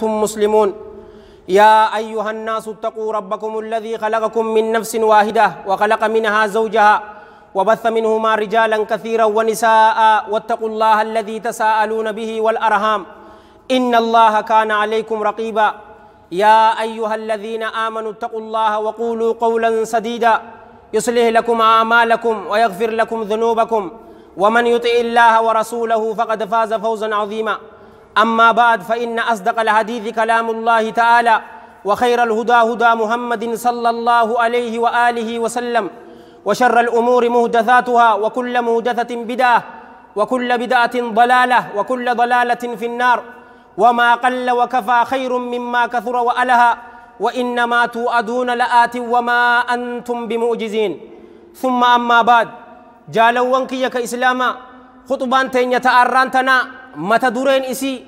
مسلمون. يا أيها الناس اتقوا ربكم الذي خلقكم من نفس واحدة وخلق منها زوجها وبث منهما رجالا كثيرا ونساء واتقوا الله الذي تساءلون به والأرham إن الله كان عليكم رقيبا. يا أيها الذين آمنوا اتقوا الله وقولوا قولا سديدا يصلح لكم أعمالكم ويغفر لكم ذنوبكم ومن يطع الله ورسوله فقد فاز فوزا عظيما. أما بعد، فإن أصدق الحديث كلام الله تعالى وخير الهدى هدى محمد صلى الله عليه وآله وسلم وشر الأمور مهدثاتها وكل مهدثة بدعة وكل بدعة ضلالة وكل ضلالة في النار. وما قل وكفى خير مما كثر وألها وإنما توعدون لآت وما أنتم بمعجزين. ثم أما بعد، جالوان كيك إسلاما خطبان تين يتأران تنا متى إسي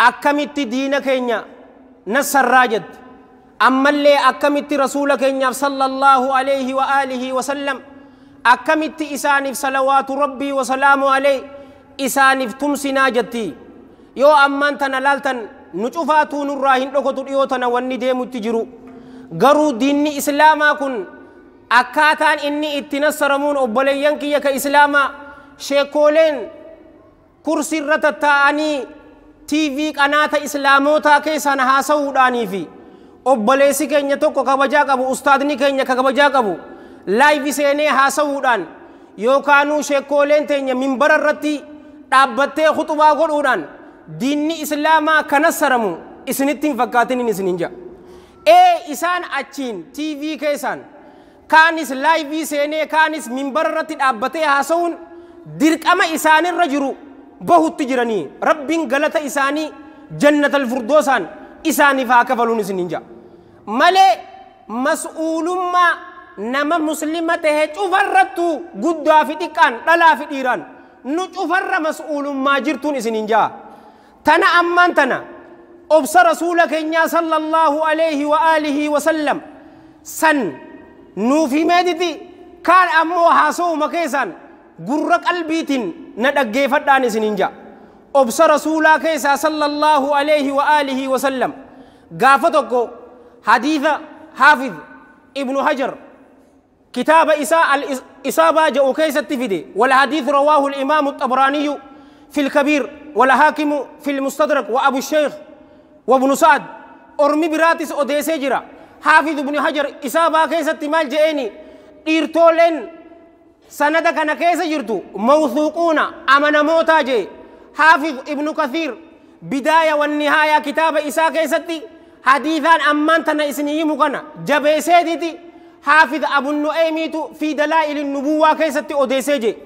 أكمت دين كينيا نصر راجد أما اللي أكمت رسول كينيا صلى الله عليه وآله وسلم أكمت إسانف صلوات ربي وسلامه عليه إسانف تمسنا جتي يو أمان تنا لالتن نشوفاتو نراهن لوكتو ديوتنا واني ديمو تجرو غرو ديني إسلاما كن أكاتان إني اتنصرمون أبليان كيك إسلاما شيكولين كرسي رتتاني تي في قناة إسلاموتا كيسان هاسوداني في أبليسي كينيا توكو كبجا قبو أستاذني كينيا كبجا قبو لايف سيني هاسودان يوكانو شيكولين تينيا منبر الرتي تابتي خطبا قرودان ديني إسلاما كنصرمو إسنتين فكاتنين إسنينجا إيه إسان أتشين تي في كيسان كانس لايف سيني كانس منبر الرتي تابتي هاسون dirqama إسان الرجرو بهوت تجرني ربين غلط إساني جنة الفردوسان إساني فاكفلون سنينجا مالي مسؤول ما نما مسلمة تفرتو قد في تكان لا في إيران نتفر مسؤول ما جرتون سنينجا تنا أمان تنا أبصر رسولك إنيا صلى الله عليه وآله وسلم سن نوفي مدتي كان أمو حاسو مكيسان gurra qalbiitiin na dhaggeeffadhaan isiniin ja'a. Obsa rasuulaa keessaa sallallahu alayhi wa alihi wa sallam gaafa tokko hadiisa Haafiz Ibnu Hajar kitaaba isaa al-Isaabaa jedhu keessatti fide wal hadiis rawaahu al-Imaamu Xabraaniyyu fi al-Kabiir wal Haakimu fi al-Mustadrak wa Abu Sheikh wa Ibnu Sa'd ormi biraatis odeessee jira. Haafiz Ibnu Hajar Isaabaa keessatti maal je'eeni dhiirtooleen سند كان كيس جرتو موثوقون أمن موتا جي. حافظ ابن كثير بداية والنهاية كتاب إساء كيستي حديثا أمان تنا إسنيه مكنا جبه سيدتي. حافظ أبو النؤيميتو في دلائل النبوة كيستي أوديسيجي.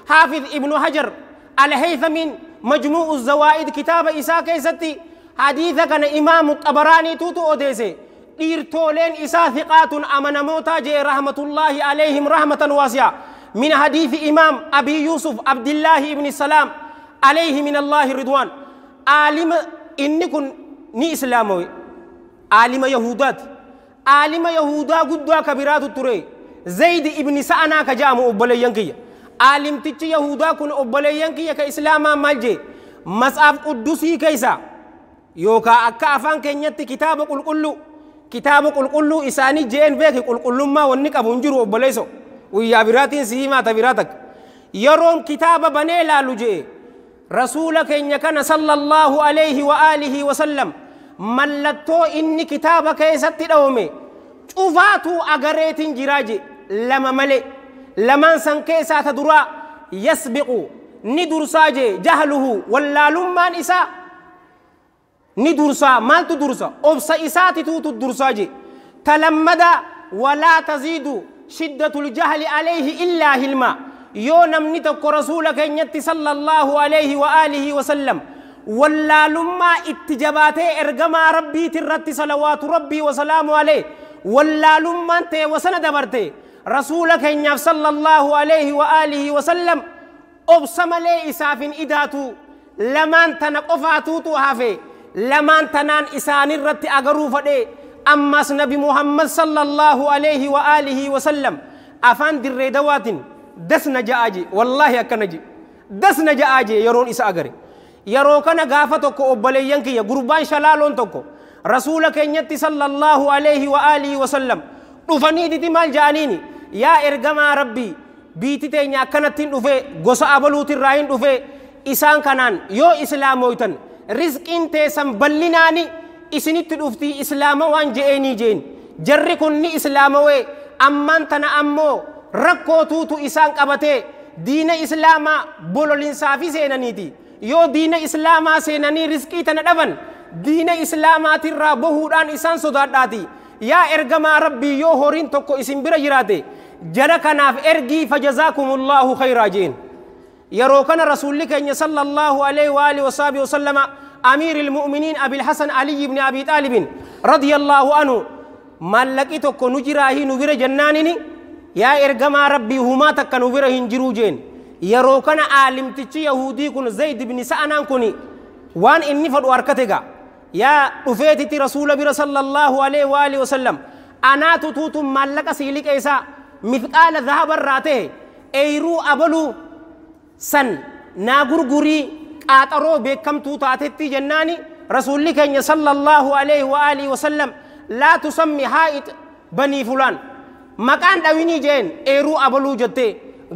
حافظ ابن حجر الهيثمين مجموع الزوائد كتاب إساء كيستي حديثا كان إمام الطبراني توتو أوديسي. إيرتولين إساء ثقات أمن موتا جي رحمة الله عليهم رحمة واسعة من حديث إمام أبي يوسف عبد الله بن السلام عليه من الله الرضوان. عالم إنكن ني إسلاموي عالم يهودات عالم يهودا قدوا كبيرات التري زيد ابن سأنا كجامو أبليانكي عالم تيجي يهودا كن أبليانكي كإسلاما مالجي مصحف قدسي كيسا يوكا أكا أفان كنيت كتاب قل كتاب قل إساني جين بيك قل ما ونك أبو نجرو أبليسو ويا براتين سيما تبراتك يروم كتاب بني لالوجي رسولك إن كان صلى الله عليه وآله وسلم ملتو إني كتابك يستي دومي شوفاتو أغريتين جراجي لما ملي لمن سنكيسا تدرا يسبق ندرساجي جهله ولا لمان إسا ندرسا مال تدرسا أبسا إساتي تو تدرساجي تلمدا ولا تزيد شدة الجهل عليه إلا هلما يو نمني تكو رسولك إن صلى الله عليه وآله وسلم ولا لما اتجاباته ارغما ربي ترت صلوات ربي وسلامه عليه ولا لما انت وسند برته رسولك إن صلى الله عليه وآله وسلم أبسم لي إساف إداتو لمن تنقفاتو تهافي لمن تنان إسان الرت أغرو فدي أما نبي محمد صلى الله عليه وآله وسلم أفان در دوات دسنا جاءجي والله أكنجي دسنا جاءجي يرون إسا أغري Yeroo kana gaafa tokko obboleeyyan kiyya gurbaan shalaaloon tokko rasuula keenyatti sallallahu alaihi wa alihi wasallam dhufaniititi maal ja'aniini yaa ergamaa rabbii biiti teenya akkanattiin dhufe gosa abaluutirraa hin dhufe isaan kanaan yoo islaamooytan rizqiin teessan bal'inaani isinitti dhuftii islaama waan je'eenii jeen jarri kun ni islaamawee ammaan tana ammoo rakkootuutu isaan qabatee diina islaamaa bololinsaafi seenaniiti yoo diina islaamaa seenanii rizqii tana dhaban diina islaamaatirraa bahuudhaan isaan sodaadhaati yaa ergamaa rabbii yoo horiin tokko isin bira jiraate jara kanaaf ergii fajazaakumullahu khayraa jeen yeroo kana rasuulli keenya sallallahu alaihi wa alihi wasaabihi wasallama amiiri ilmu'miniin abil hasan aliyi ibni abi xaalibin radiyallaahu anhu maallaqi tokko nu jiraahii nu bira jennaanini yaa ergamaa rabbii humaa takka nu bira hin jiruu jeen yeroo kana aalimtichi yahudii kun zayd ibni sa'anaan kun waan inni fadhu harkate gaa yaa dhufeetiti rasuula bira sallallahu alaihi wa alihi wasallam anaatu tuutun maallaqa sii liqeessaa mithqaala dhahabarraa ta'e eeyruu abaluu san naa gurgurii qaaxaroo beekamtuu taatetti jennaani rasuulli keenya sallallahu alaihi wa alihi wasallam laa tusammi haa'ix banii fulaan maqaan dhawinii jeen eeruu abaluu jettee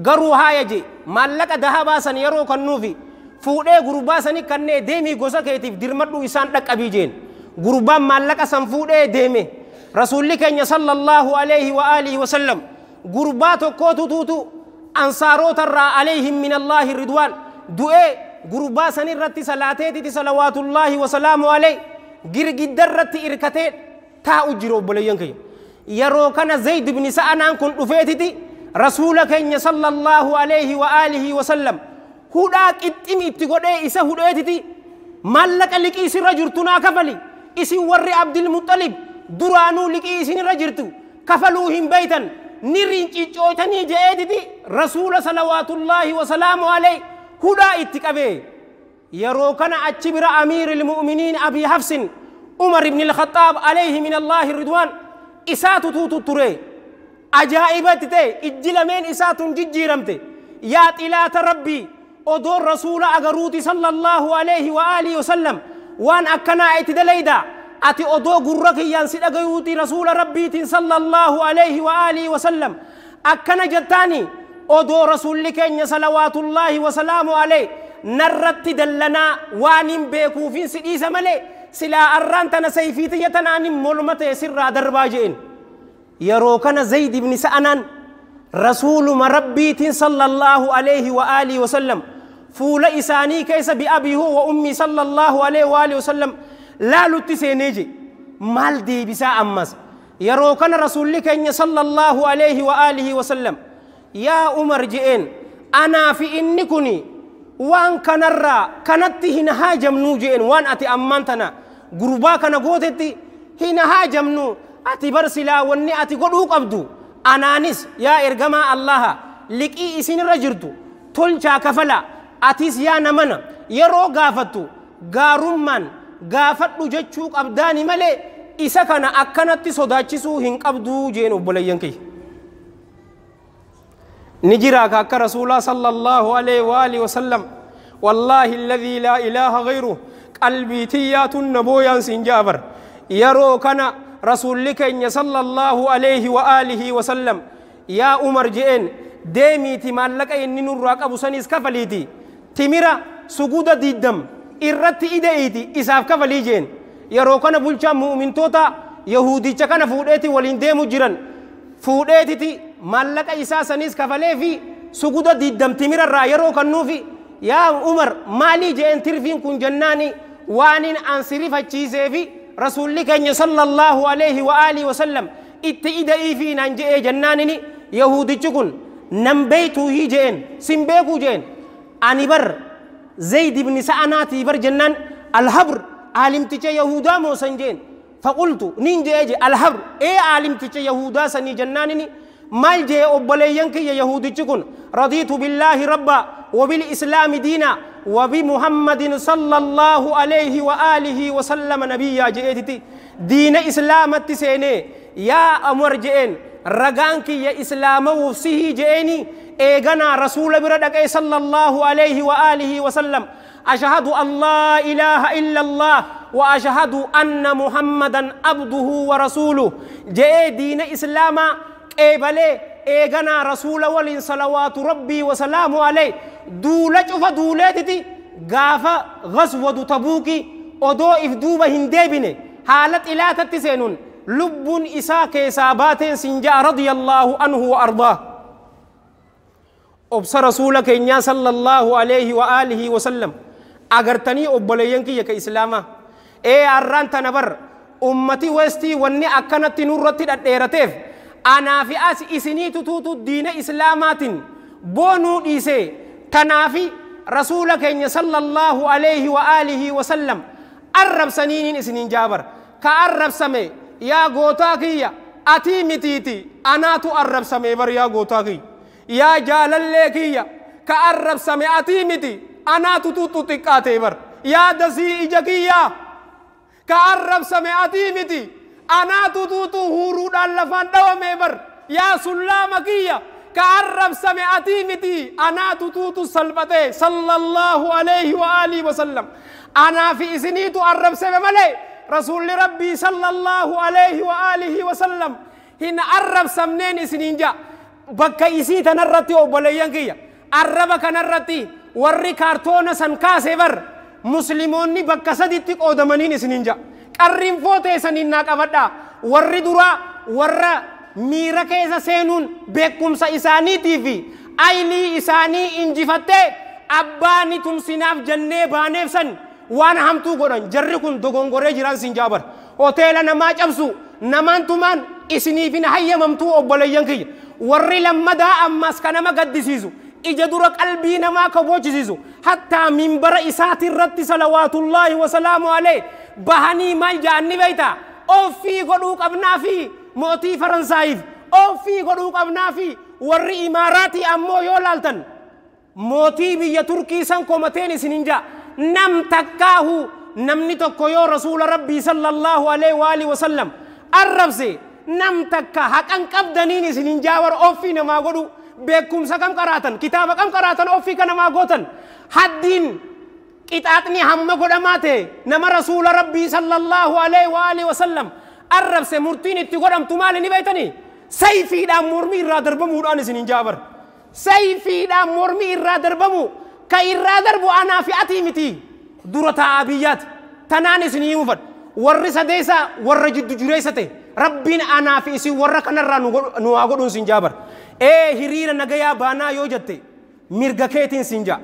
garuu haaya je maallaqa dahabaa san yeroo kannuufi fuudhee gurbaa sani kannee deemii gosa keetiif dirmadhu isaan dhaqqabii jeen gurbaan maallaqa san fuudhee deeme rasuulli keenya sallallahu alaihi wa alihi wasallam gurbaa tokkootu tuutu ansaarotarraa alayhim min allaahi ridwaan du'ee gurbaa san irratti salaateetiti salawaatullaahi wasalaamu alay girgidda irratti irkatee taa'u jira obboleeyyan keenya yeroo kana zayd ibni sa'anaan kun dhufeetiti rasuula keenya sallallahu alaihi wa alihi wasallam hudhaa qixximi itti godhee isa hudheetiti maallaqa liqii isirra jirtu naa kafali isin warri abdilmuxalib duraanuu liqii isinirra jirtu kafaluu hin beeytan ni rinciccooytanii je'eetiti rasuula salawaatullaahi wasalaamu alay hudhaa itti qabee yeroo kana achi bira amiiri ilmu'miniin abii hafsin umar ibni alkhaxaab alayhi min allaahi ridwaan isaatu tuutu ture ajaa'ibatti ta'e ijji lameen isaatun jijjiiramte yaa xilaata rabbii odoon rasuula agaruuti sallallahu alaihi wa alihi wasallam waan akkanaa itti dalayda ati odoo gurra kiyyaan si dhagayuuti rasuula rabbiitiin sallallahu alaihi wa alihi wasallam akkana jettaani odoo rasuulli keenya salawaatullaahi wasalaamu alaihi narratti dallanaa waan hin beekuufin si dhiisa malee silaa arraan tana sayfiitiyya tanaanin morma ta'e sirraa darbaa je'en yeroo kana zayd ibni sa'anaan rasuuluma rabbiitiin sallallahu alaihi wa alihi wasallam fuula isaanii keessa bi'abii huwa ummii sallallahu alaihi wa alihi wasallam laalutti seenee je maal deebisaa ammas yeroo kana rasuulli keenya sallallahu alaihi wa alihi wasallam yaa umar je'een anaa fi inni kuni waan kanarraa kanatti hin haajamnuu je'een waan ati ammaan tana gurbaa kana gootetti hin haajamnu ati bar silaa wanni ati godhuu qabdu anaanis yaa ergamaa allaha liqii isinirra jirtu tolchaa kafala atis yaa namana yeroo gaafattu gaarummaan gaafadhu jechuu qabdaani malee isa kana akkanatti sodaachisuu hin qabduu jeen obboleeyyan kiyya ni jira ka akka rasuulaa sallallahu alaihi wa alihi wasallam wallaahi alladhii laa ilaaha ghayruh qalbii tiyyaatun nabooyaan siin jaabar yeroo kana rasuulli keenya sallallahu alaihi wa alihi wasallam yaa umar je'een deemiiti maallaqa inni nurraa qabu sanis kafaliiti timira suguda diiddam irratti ide'iiti isaaf kafalii jeen yeroo kana bulchaan mu'mintoota yahudicha kana fuudheeti waliin deemu jiran fuudheetiti maallaqa isaa sanis kafalee fi suguda diiddam timira irraa yeroo kannuufi yaa umar maalii je'een tirfiin kun jennaani waanin an sirifachiisee fi rasuulli keenya sallallahu alaihi wa alihi wasallam itti ida'ii fi naan je'ee jennaanini yahudichi kun nan beeytuu hii je'een sin beekuu je'een ani bar zayd ibni sa'anaatii bar jennaan alhabr aalimticha yahudaa moosan jeen faqultu nin je'ee je alhabr ee aalimticha yahudaa sanii jennaanini maal jee obboleeyyan kiyya yahudichi kun radiitu billaahi rabba وبالإسلام دينا وبمحمد صلى الله عليه وآله وسلم نبيا جئتي دين إسلام التسيني يا أمر جئن رغانك يا إسلام وفسه جئني إيغنا رسول بردك صلى الله عليه وآله وسلم أشهد أن لا إله إلا الله وأشهد أن محمدا عبده ورسوله جاء دين إسلام قبله إيغنا رسول ولين صلوات ربي وسلامه عليه دولة فدولتي غافة غزوة تبوكي odoo if duuba hin deebine haala xilaatatti seenuun lubbuun isaa keessaa baateen sin ja'a radiyallaahu anhu wa ardaa. Obsa rasuula keenyaa sallallahu alayhi wa aalihi wa sallam agartanii obboleeyyan kiyya ka islaamaa ee arraan tana bar ummati westii wanni akkanatti nurratti dhadheerateef anaa fi as isinii tutuutu diina islaamaatiin boonuu dhiisee tanaafi rasuula keenya sallallahu alayhi wa aalihi wa sallam arrabsaniiniin isiniin jaabar ka arrabsame yaa gootaa kiyya atii mitiiti anaatu arrabsame bar yaa gootaa kiyya yaa jaalallee kiyya ka arrabsame atii miti anaatu tuttu xiqqaatee bar yaa dasii ija kiyya ka arrabsame atii miti anaatu tuutu huuruudhaan lafaan dhawame bar yaa sullaama kiyya ka arrabsame atii miti anaatu tuutu salphate sallallahu alayhi wa alihi wa sallam أنا في إسنيت الرب سبب ملي رسول ربي صلى الله عليه وآله وسلم هن الرب سمنين إسنين جا بكا إسي تنرتي أبوليان كيا الرب كنرتي ورّي كارتونا سنكاسي بر مسلموني بكا سديتك أودمانين إسنين جا قرين فوتي سنين ناك أبدا ورّي درا ورّا ميرا كيسا سينون بكم سا إساني تيفي أيلي إساني إنجفتي أباني تمسيناف جنة بانيف سن waan hamtuu godhan jarri kun dogongoree jiran sin jaabar hoteela namaa cabsu namaan tumaan isiniif hin hayyamamtuu obboleeyyan kiyya warri lammadaa ammas ka nama gaddisiisu ija dura qalbii namaa ka boochisiisu hattaa minbara isaatirratti salawaatullaahi wasalaamu alayhi bahanii maal ja'anni beeyta offii godhuu qabnaa fi mootii Faransaayiif offii godhuu qabnaa fi warri imaaraatii ammoo yoo laaltan mootii biyya Turkii san komateen isinin ja'a nam takkaahu namni tokko yoo rasuula rabbii sallallahu alaihi wa alihi wasallam arrabse nam takka haqan qabdaniin isinin jaawar offii namaa godhu beekumsa kam qaraatan kitaaba kam qaraatan offii ka namaa gootan haddiin qixaaxni hamma godhamaa ta'e nama rasuula rabbii sallallahu alaihi wa alihi wasallam arrabse murtiin itti godhamtu maali ni beeytanii sayfiidhaan mormii irraa darbamuudhaan isinin jaawar sayfiidhaan mormii irraa darbamu ka irraa darbu anaa fi atii miti dura taa'aa biyyaati tanaan isinii hufadhu warri sadeessa warra jiddu jireessa ta'e rabbiin anaa fi isin warra kanarraa nu haa godhuun sin jaabar ee hiriira nagayaa baanaa yoo jette mirga keetiin sin jaa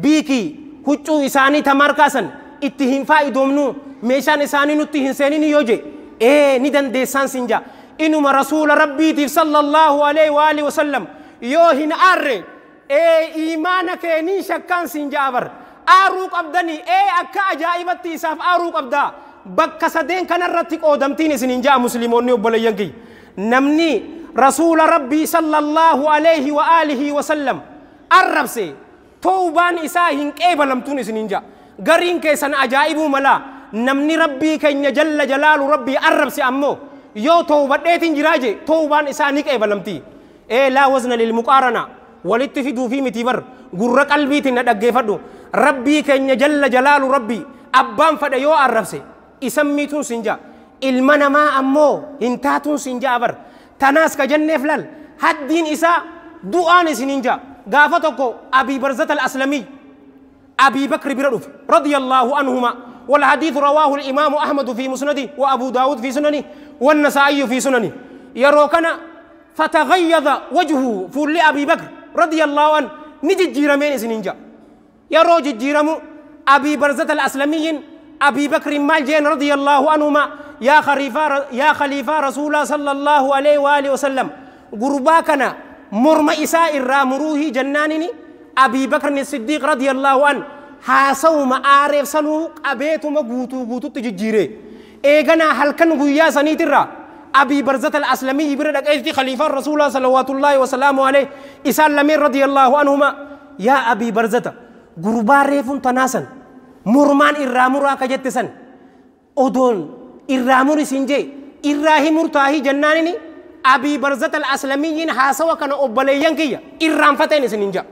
biikii huccuu isaanii tamarkaasan itti hin faayidoomnu meeshaan isaanii nutti hin seenin yoo je ee ni dandeessaan sin jaa inuma rasuula rabbiitiif sallallahu alaihi wa alihi wasallam yoo hin aarre ee iimaana keenii shakkaan siin jaabar aaruu qabdanii ee akka ajaa'ibatti isaaf aaruu qabdaa bakka sadeen kanarratti qoodamtiin isinin ja'a musliimoonni obboleeyyan kiyya namni rasuula rabbii sallallahu alaihi wa alihi wasallam arrabse toobaan isaa hin qeebalamtuun isinin ja'a gariin keessan ajaa'ibuu malaa namni rabbii keenya jalla jalaalu rabbii arrabse ammoo yoo toobadheetiin jiraa je toobaan isaa ni qeebalamti ee laa wazna lilmuqaaranaa walitti fiduu fi miti bar gurra qalbiitiin na dhaggeeffadhu rabbii keenya jalla jalaalu rabbii abbaan fadhe yoo arrabse isan miituun sin ja'a ilma namaa ammoo hin taatuun sin ja'a bar tanaas ka jenneef lal haddiin isaa du'aan isinin ja'a gaafa tokko Abii Barzata al-Aslamii Abii Bakri bira dhufe radiyallaahu anhuma والحديث رواه الإمام أحمد في مسنده وأبو داود في سننه والنسائي في سننه يروكنا فتغيظ وجهه فول أبي بكر رضي الله عنه نجي جيرمين سننجا يا روج جيرمو أبي برزة الأسلميين أبي بكر مالجين رضي الله عنهما يا خليفة رسول الله صلى الله عليه وآله وسلم قرباكنا مرمى إساء الرامروه جنانني أبي بكر الصديق رضي الله عنه حاسو ما عارف سنو أبيتو ما قوتو قوتو تجيري إيغنا هل كان قويا سنيترا أبي برزة الأسلمي برد أيدي خليفة رسول الله صلوات الله وسلامه عليه إسال لمن رضي الله عنهما يا أبي برزة غربا ريفون تناسن مرمان إرامورا كجتسن أدون إرامور سنجي إراهي مرتاهي جنانني أبي برزة الأسلميين حاسوا كانوا أبليين كيا إرام فتين سننجا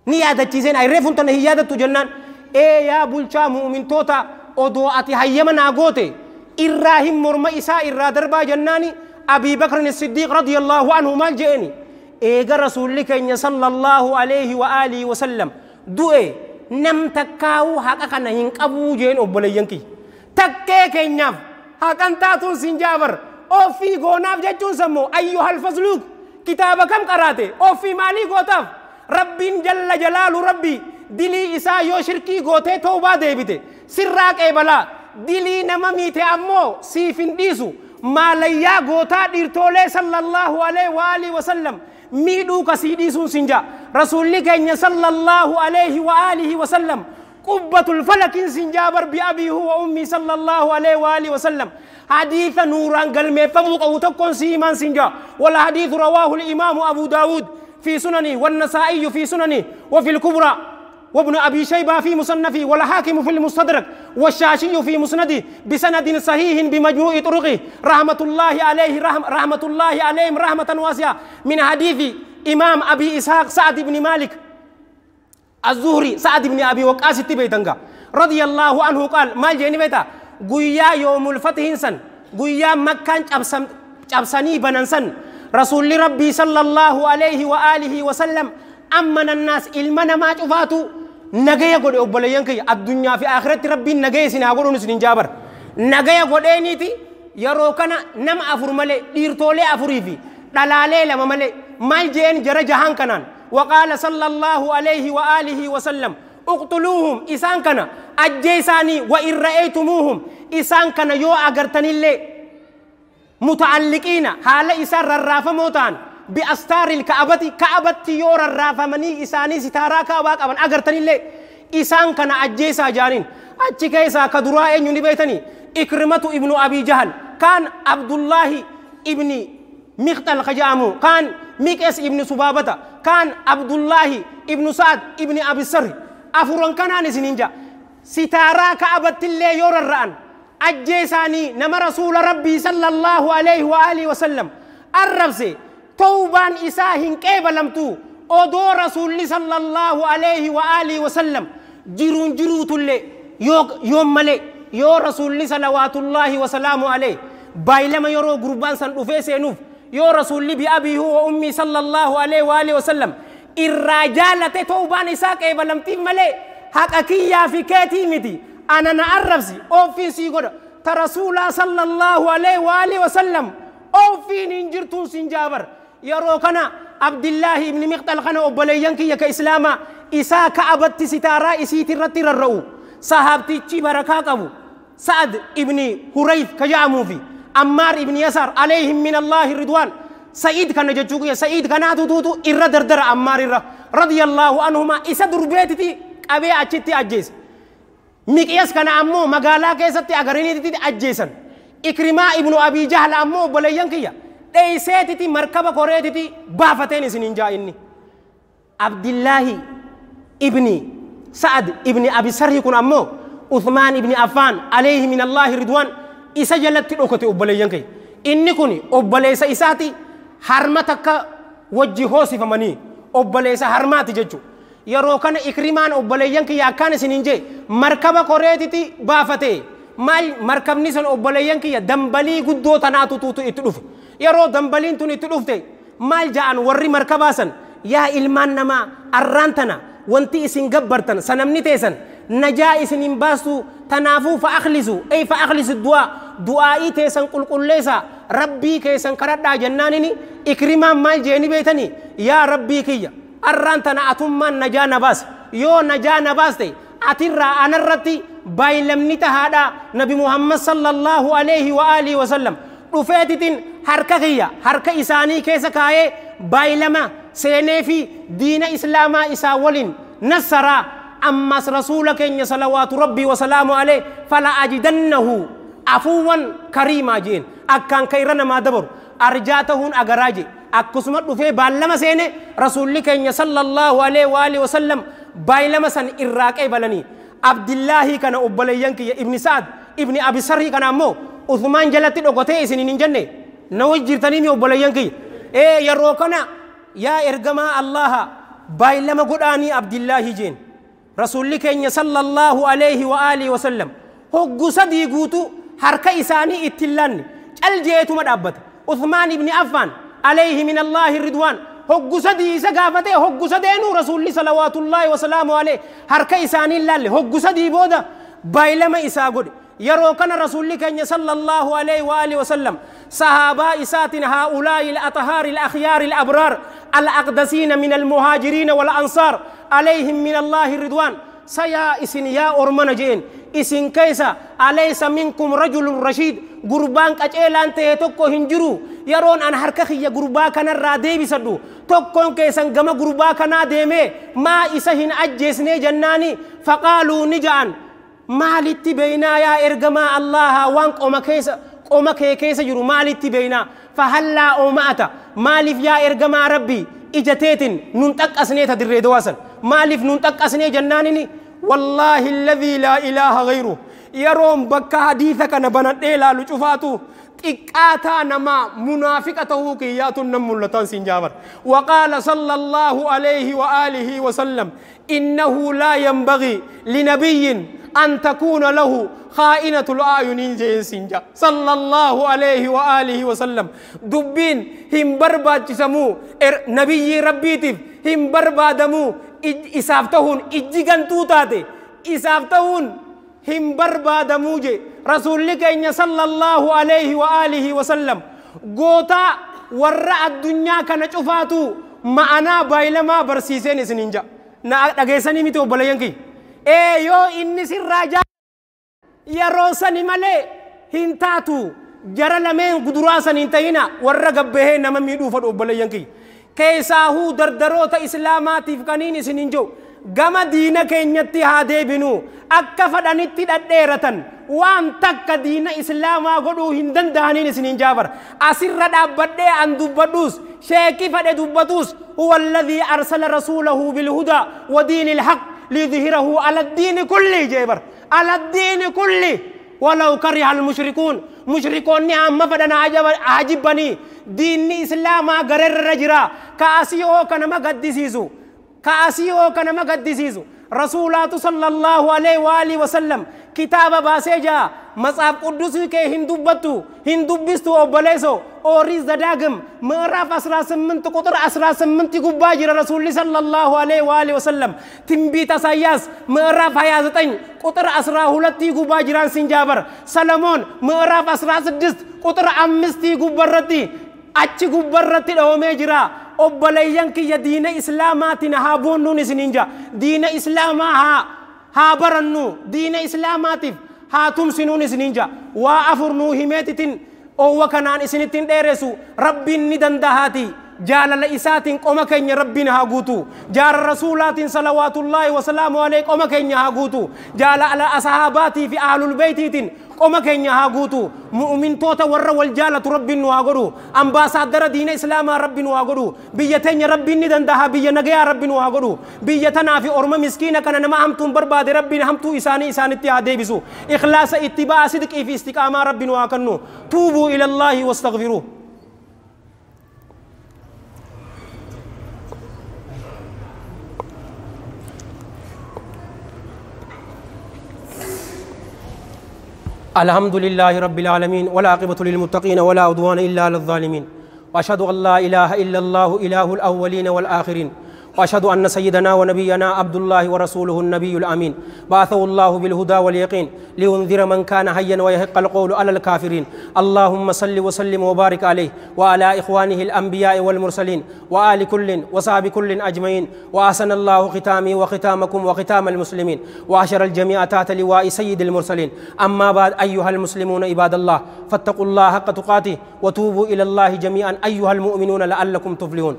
نيادة تيزين أي ريفون تنهي يادة جنان Ee yaa bulchaa mu'mintoota, odoo ati hayyama naa goote irraa hin morma isaa irraa darbaa jennaani. Abii Bakrin Siddiiq radiyallahu anhu maal je'eni? Eega Rasuulli keenya sallallahu alayhi wa alihi wasallam du'e nam takkaa'uu haqa kana hin qabuu jeen. Obboleeyyan kiyya, takkee keenyaaf haqan taatuun sin jaabar ofii goonaaf jechuun sammoo ayyuhal fasluuk kitaaba kam qaraate ofii maalii gootaaf? Rabbiin jalla jalaalu rabbi dilii isaa yoo shirkii gootee toobaa deebite sirraa qeebalaa, dilii nama miite ammoo siif hin dhiisu. Maalayyaa gootaa dhiirtoolee sallallahu alaihi wa alihi wasallam miidhuu kasii dhiisuun sin jaa. Rasuulli keenya sallallahu alaihi wa alihi wasallam qubbatul falakin sin jaabar bi abii huwa ummii sallallahu alaihi wa alihi wasallam. Hadiisa nuuraan galmeeffamuu qabu tokkoon si himaan sin jaa. Wal hadiisu rawaahu imaamu Abu Daawud في سننه والنسائي في سننه وفي الكبرى وابن أبي شيبة في مصنفه والحاكم في المستدرك والشاشي في مسنده بسند صحيح بمجموع طرقه رحمة الله عليه رحمة الله عليهم رحمة واسعة، من حديث إمام أبي إسحاق سعد بن مالك الزهري سعد بن أبي وقاص تبيتنغا رضي الله عنه قال ما جيني بيتا قويا يوم الفتح سن قويا مكان أبسني بننسن رسول ربي صلى الله عليه وآله وسلم أمن الناس إلمنا ما شفاتو نجايا قد أبليان كي الدنيا في آخرة ربي نجايا سنا قولون سنين جابر نجايا قد أنيتي يروكنا نم أفر ملء ديرتولي أفريفي دلالة لما ملء مال جين جرى جهان كنان. وقال صلى الله عليه وآله وسلم اقتلوهم إسان كنا أجيساني وإن رأيتموهم إسان كنا يو أغرتني اللي متعلقين حال إسان ررافة موتان بأستار الكعبة كعبة يور الرافة مني إساني ستارا كعبة أبن أغرتني اللي إسان كان أجيسا جانين أجيسا كدراء ينبيتني. إكرمة ابن أبي جهل كان عبد الله ابن مختل خجامو كان ميكس ابن سبابة كان عبد الله ابن سعد ابن أبي السر أفران كان نسنينجا ستارا كعبة اللي يور الرأن أجيساني نما رسول ربي صلى الله عليه وآله وسلم الربسي توبان إساهن كيف لمتو أدو رسول صلى الله عليه وآله وسلم جرون جروت اللي يوم ملي يو رسول صلوات الله وسلامه عليه بايلما يرو قربان سنوفي سينوف يو رسول بأبي هو وأمي صلى الله عليه وآله وسلم الرجالة توبان إسا كيف لمتي ملي حقكيا في كاتي متي أنا نعرفسي أوفين سيقول ترسول صلى الله عليه وآله وسلم أوفين إنجرتون سنجابر يروكنا عبد الله بن مقتل خنا أبليانكي يا كإسلاما إسا كعبت ستارا إسي ترتر الرؤو صحابتي تشي بركات أبو سعد ابن هريث كجامو في عمار ابن يسار عليهم من الله الرضوان سعيد كان جوجو سعيد كان تودو إرى دردر عمار رضي الله عنهما إسا دربيتي أبي أشتي أجيس ميكياس كان أمو مقالا كيستي أغريني تي أجيسن إكرما ابن أبي جهل أمو بليانكيا ديسيتي مركبة كوريتي بافتين سنينجا إني عبد الله ابن سعد ابن أبي سر يكون أمو عثمان ابن عفان عليه من الله رضوان إسا جلت أوكتي أبليانكي إني كوني أبليس إساتي حرمتك وجهوسي فمني أبليس حرماتي ججو yeroo kana Ikrimaan obboleeyyan kiyya akkaan isiniin jee markaba koreetiti baafate maal markabni sun obboleeyyan kiyya dambalii guddoo tanaatu tuutu itti dhufe yeroo dambaliin tun itti dhufte maal ja'an warri markabaa san yaa ilmaan namaa arraan tana wanti isin gabbartan sanamni teessan najaa isin hin baastu tanaafuu fa akhlisu ay fa akhlisu du'aa du'aa'ii teessan qulqulleessa rabbii keessan kadhadhaa jennaanini Ikrimaan maal jeeni beetanii yaa rabbii kiyya arraan tana atummaan najaa na baas yoo najaa na baaste atirraa anarratti baay'ilamni tahaadha nabi Muhammad sallallahu alaihi wa alihi wasallam dhufeetitin harka kiyya harka isaanii keessa kaayee baay'ilama seenee fi diina islaamaa isaa waliin nassaraa ammas rasuula keenya salawaatu rabbii wasalaamu alayhi fala ajidannahu afuwan kariimaa jeen akkaan ka irra namaa dabaru arjaa tahuun agaraa jee akkasuma dhufee baallama seene rasuulli keenya sallallahu alaihi wa alihi wasallam baay'ilama san irraa qeebalanii Abdillaahi kana obboleeyyan kiyya ibni Sa'ad ibni Abi Sarhi kana ammoo Uthmaan jalatti dhokotee isiniin hin jenne na wajjirtanii mi obboleeyyan kiyya ee yeroo kana yaa ergamaa Allaha baay'ilama godhaanii Abdillaahi jeen. Rasuulli keenya sallallahu alayhi wa alihi wasallam hoggu sadii guutuu harka isaanii itti hin laanne, caljeetuma dhaabbate. Uthmaan ibni Affaan alayhi min Allaahi ridwaan hoggu sadii isa gaafate, hoggu sadeenuu Rasuulli salawaatullaahi wasalaamu alayhi harka isaanii hin laalle. Hoggu sadii booda baylama isaa godhe. Yeroo kana Rasuulli keenya sallallahu alayhi wa alihi wasallam sahaabaa isaatiin, haa'ulaa'i al-athaari al-akhyaari al-abraar al-aqdasiina min al-muhaajiriina wal-ansaar alayhim min Allaahi ridwaan, sayaa isin yaa ormana jeen, isin keessa alaysa minkum rajulun rashiid, gurbaan qaceelaan ta'e tokko hin jiru? Yeroon an harka kiyya gurbaa kanarraa deebisadhu tokkoon keessan gama gurbaa kanaa deemee maa isa hin ajjeesnee jennaani, faqaaluu, ni ja'an, maalitti beeynaa yaa ergamaa Allaha, waan qoma keessa, qoma kee keessa jiru maalitti beeynaa? Fahallaa ooma'ata, maaliif yaa ergamaa Rabbii ija teetin nun xaqqasnee ta dirree dawaasan maaliif nun xaqqasnee jennaanini, wallaahi alladhii laa ilaaha ghayru, yeroon bakka hadiisa kana banadhee laalu cufaatu xiqqaataa namaa munaafiqa ta'uu kiyyaatun nan mul'atan siin jaabar. Waqaala sallallahu alayhi wa aalihi wa sallam, innahu laa yanbagii linabiyyin an takuuna lahu khaa'inatul a'yuniin jeen siin jaa sallallahu alayhi wa aalihi wa sallam. Dubbiin hin barbaachisamuu, nabiyyii Rabbiitiif hin barbaadamuu, isaaf tahuun ijji gantuu taate isaaf tahuun hin barbaadamuu je Rasuulli keenya sallallahu alayhi wa aalihi wa sallam. Gootaa warra addunyaa kana cufaatu ma'anaa baay'ilamaa barsiiseen isiniin ja na dhageessanii miti, obboleeyyan kiyya? Ee, yoo inni sirraa jaa yeroo sani malee hin taatu. Jara lameen guduraa san hin ta'ina, warra gabbahee nama miidhuu fadhu. Obboleeyyan kiyya, keessaahuu dardaroota islaamaatiif kaniin isin hin jiru, gama diina keenyatti haa deebinu. Akka fadhanitti dhadheeratan, waan takka diina islaamaa godhuu hin danda'aniin isin hin jaabar. Asirra dhaabbadhee an dubbadhuus, sheeki fadhe dubbatuus, huwa alladhii arsala rasuulahu bilhudaa wa diini ilhaq liyudhhirahu ala ddiini kulli jeebar, ala ddiini kulli ولو كره المشركون. مشركون amma fedhan haa jibbanii, diinni islaamaa garerra jira. Kaasii hoo ka nama gaddisiisu, kaasii hoo ka nama gaddisiisu, Rasuulaatu sallallahu alaihi wa alihi wasallam kitaaba baasee jaa. መጽሐፍ ቅዱስ kee hin dubbattu, hin dubbistu, obboleeso? ኦሪት ዘዳግም ምዕራፍ 18 ቁጥር 18 gubbaa jira Rasuulli sallallahu alaihi wa alihi wasallam. ትንቢተ ኢሳያስ ምዕራፍ 29 ቁጥር 12 gubbaa jiraan sinjaabar. ሰለሞን ምዕራፍ 16 ቁጥር 5 gubbarratti, achi gubbarratti dhawamee jira. Obboleeyyan kiyya, diina islaamaatiin haa boonnuun isiniin jaa. Diina islaamaa haa barannu, diina islaamaatiif haa tumsinuun isiniin jaa. Waa afur nuu himeetitin oowwa kanaan isinittiin dheeressu. Rabbiin ni dandahaati jaalala isaatiin qoma keenya Rabbiin haa guutu. Jaara Rasuulaatiin salawaatullaahi wasalaamu alayhi qoma keenya haa guutu. Jaalala asahaabaatii fi ahlul beeytiitiin qoma keenya haa guutu. Mu'mintoota warra wal jaalatu Rabbiin nu haa godhu. Ambaasaaddara diina islaamaa Rabbi nu haa godhu. Biyya teenya Rabbiin ni dandaha, biyya nagayaa Rabbi nu haa godhu. Biyya tanaa fi orma miskiina kana nama hamtuun barbaade Rabbiin hamtuu isaanii isaanitti haa deebisu. Ikhlaasa, ittibaa, sidqii fi istiqaamaa Rabbi nu haa kennu. Tuubuu ilallaahi wastaghfiruuh. الحمد لله رب العالمين، والعاقبة للمتقين، ولا عدوان إلا على الظالمين، وأشهد أن لا إله إلا الله إله الأولين والآخرين، وأشهد أن سيدنا ونبينا عبد الله ورسوله النبي الأمين، بعثه الله بالهدى واليقين لينذر من كان حيا ويحق القول على الكافرين. اللهم صل وسلم وبارك عليه وعلى إخوانه الأنبياء والمرسلين وآل كل وصحب كل أجمعين. وأحسن الله ختامي وختامكم وختام المسلمين، وأحشر الجميع تحت لواء سيد المرسلين. أما بعد، أيها المسلمون عباد الله، فاتقوا الله حق تقاته وتوبوا إلى الله جميعا أيها المؤمنون لعلكم تفلحون.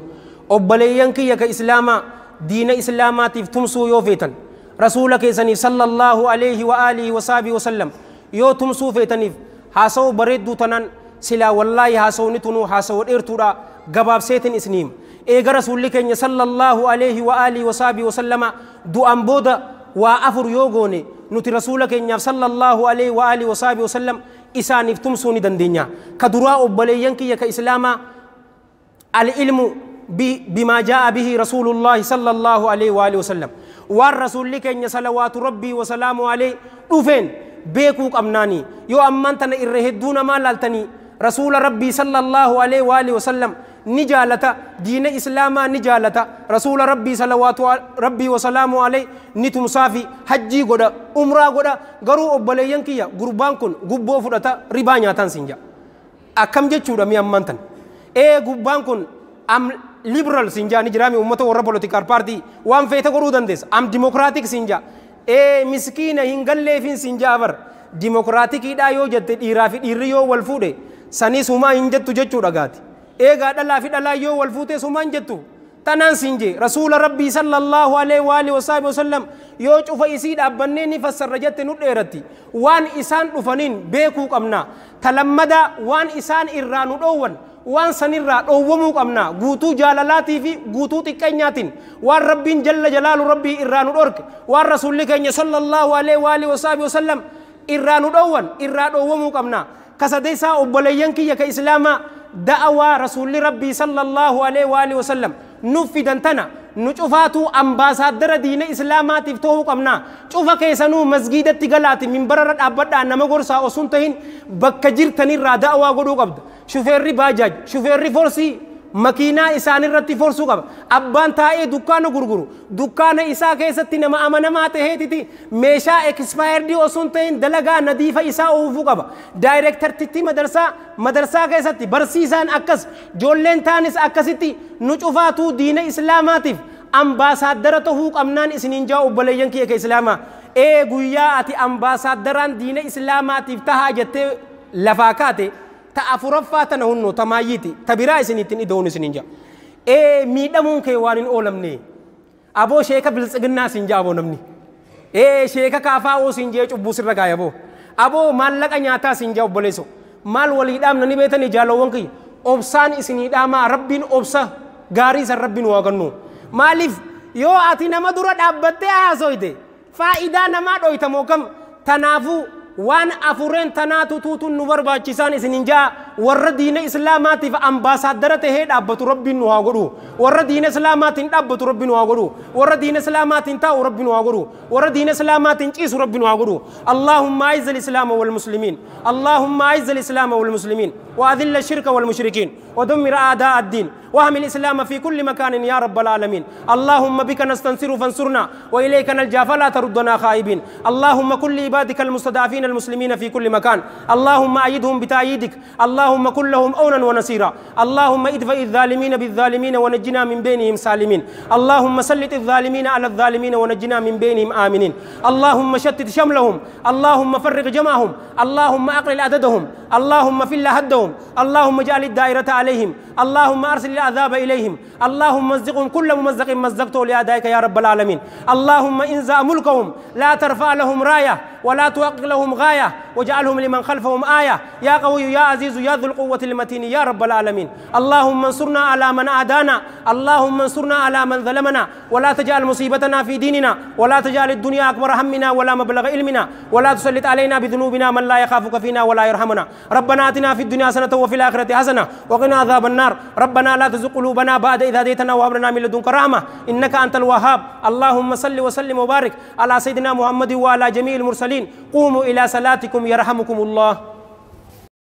Obboleeyyan kiyya ka islaamaa, diina islaamaatiif tumsuu yoo feetan, Rasuula keessaniif sallallahu alayhi wa alihi wa sahbihi wasallam yoo tumsuu feetaniif, haasa'u bareedduu tanaan silaa wallaahi haasawni tunuu haasawa dheertuudha, gabaabseetin isiniim. Eega Rasuulli keenya sallallahu alayhi wa alihi wa sahbihi wasallama du'an booda waa afur yoo goone, nuti Rasuula keenyaaf sallallahu alayhi wa alihi wa sahbihi wasallam isaaniif tumsuu ni dandeenya. Ka duraa, obboleeyyan kiyya ka islaamaa, al-ilmu بما جاء به رسول الله صلى الله عليه وآله وسلم. Waan rasuulli keenya salawaatu rabbii wasalaamu alee dhufeen beekuu qabnaani. Yoo ammaan tana irra hedduu namaa laaltanii rasuula rabbii sallallahu alaihi wa alihi wasallam ni jaalata, diina islaamaa ni jaalata, rasuula rabbii salawaatu rabbii wasalaamu alayhi ni tumsaafi, hajjii godha, umraa godha. Garuu obboleeyyan kiyya, gurbaan kun gubboo fudhata, ribaa nyaataan siin jaa. Akkam jechuudha mi ammaan tan? Ee, gubbaan kun am liberal siin jaa, ni jiraami uummata warra political party, waan feete godhuu dandeessa. Am democratic siin jaa. Ee, miskiina hin galleefin siin jaa bar. Dimokiraatikiidhaa yoo jette, dhiiraa fi dhiirri yoo wal fuudhe sanis humaa hin jettu jechuudha gaati. Eegaa dhalaa fi dhalaa yoo wal fuute humaa hin jettu. Tanaan siin jee, rasuula rabbii sallallahu alaihi wa alihi wasallam yoo cufa isii dhaabbannee ni fassarra jette nu dheeratti. Waan isaan dhufaniin beekuu qabna. Talammadaa waan isaan irraa nu dhoowwan, waan sanirraa dhoowwamuu qabna, guutuu jaalalaatii fi guutuu xiqqeenyaatiin. Waan rabbiin jalla jalaalu rabbii irraa nu dhorke, waan rasuulli keenya sallallahu alaihi wa alihi wasallam irraa nu dhoowwan irraa dhoowwamuu qabna. Kasadeessaa obboleeyyan kiyya ka islaamaa, da'awaa rasuulli rabbii sallallahu alaihi wa alihi wasallam nuuf fidan tana nu cufaatuu ambaasaaddara diina islaamaatiif ta'uu qabna. Cufa keessanuu masgiidatti galaati minbararra dhaabbadhaa nama gorsaa osoo hin tahin, bakka jirtanirraa da'awaa godhuu qabda. Shufeerri baajaaj, shufeerri forsii makiinaa isaanirratti forsuu qaba. Abbaan taa'ee dukkaana gurguru dukkaana isaa keessatti nama amanamaa taheetiti meeshaa expired osoo hin ta'in dalagaa nadiifa isaa oofuu qaba. Daayirektartitti madarsaa, madarsaa keessatti barsiisaan akkas, joolleen taanis akkasitti, nu cufaatuu diina islaamaatiif ambaasaaddara tahuu qabnaan isiniin jaa obboleeyyan kiyya ka islaamaa. Ee, guyyaa ati ambaasaaddaraan diina islaamaatiif tahaa jettee lafaa kaate, ta afuraffaa tana hunnoo tamaayyiiti, ta biraa isinittiin ida'uun isiniin jaa. Ee, miidhamuun kee waan hin oolamne. Aboo, sheeka biltsiginnaa siin jaa aboo namni. Ee, sheeka kaafaa'oo siin jee cubbuu sirra kaaya aboo. Aboo, maallaqa nyaataa siin jaa obboleesso. Maal walii dhaamna ni beetanii jaalawwan kiyya? Obsaan isinii dhaamaa, rabbiin obsa gaarii san rabbiin waa kennu. Maaliif yoo ati nama dura dhaabbattee haasoyte faayidaa namaa dhoytamoo kam? Tanaafuu waan afureen tanaatu tuutun nu barbaachisaan isinin jaa. Warra diina islaamaatiif ambaasaaddara tahee dhaabbatu rabbiin nu haa godhu. Warra diina islaamaatiin dhaabbatu rabbiin nu haa godhu. Warra diina islaamaatiin taa'u rabbiin nu haa godhu. Warra diina islaamaatiin ciisu rabbiin nu haa godhu. اللهم أعز الإسلام والمسلمين، اللهم أعز الإسلام والمسلمين، وأذل الشرك والمشركين، ودمر أعداء الدين، واهم الإسلام في كل مكان يا رب العالمين. اللهم بك نستنصر فانصرنا، وإليك نلجأ فلا تردنا خائبين. اللهم كن لعبادك المستضعفين المسلمين في كل مكان. اللهم أيدهم بتأييدك، اللهم كن لهم عونا ونصيرا. اللهم ادفع الظالمين بالظالمين ونجنا من بينهم سالمين. اللهم سلط الظالمين على الظالمين ونجنا من بينهم آمنين. اللهم شتت شملهم، اللهم فرق جمعهم، اللهم أقلل عددهم، اللهم فل هدهم، اللهم اجعل الدائرة عليهم، اللهم أرسل العذاب إليهم، اللهم مزقهم كل ممزق مزقته لأعدائك يا رب العالمين. اللهم انزع ملكهم، لا ترفع لهم راية ولا تحقق لهم غاية، واجعلهم لمن خلفهم آية يا قوي يا عزيز يا ذو القوة المتين يا رب العالمين. اللهم انصرنا على من عادانا، اللهم انصرنا على من ظلمنا، ولا تجعل مصيبتنا في ديننا، ولا تجعل الدنيا أكبر همنا ولا مبلغ علمنا، ولا تسلط علينا بذنوبنا من لا يخافك فينا ولا يرحمنا. ربنا آتنا في الدنيا حسنة وفي الآخرة حسنة وقنا عذاب النار. ربنا لا تزغ قلوبنا بعد إذ هديتنا وهب لنا من لدنك رحمة إنك أنت الوهاب. اللهم صل وسلم وبارك على سيدنا محمد وعلى جميع المرسلين. قوموا إلى صلاتكم يرحمكم الله.